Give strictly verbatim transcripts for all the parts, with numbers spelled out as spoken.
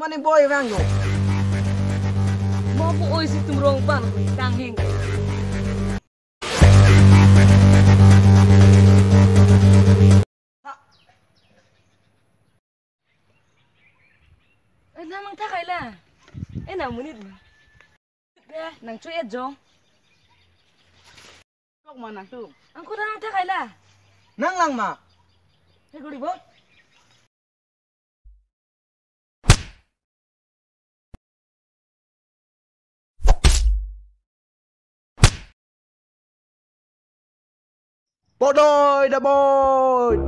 Mane boy vang yo. Mo bo oi si tum rong pan ko tang heng. Eh, nang nangtha kaila. Eh, nang monit ma. Eh, nang chu et jong. Kok ma nangtum. Angko nangtha kaila. Nang lang ma. He guri bo. Bodoi da boy.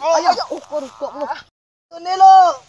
Ayo, ayo, oh, oh, oh, oh. Nelo.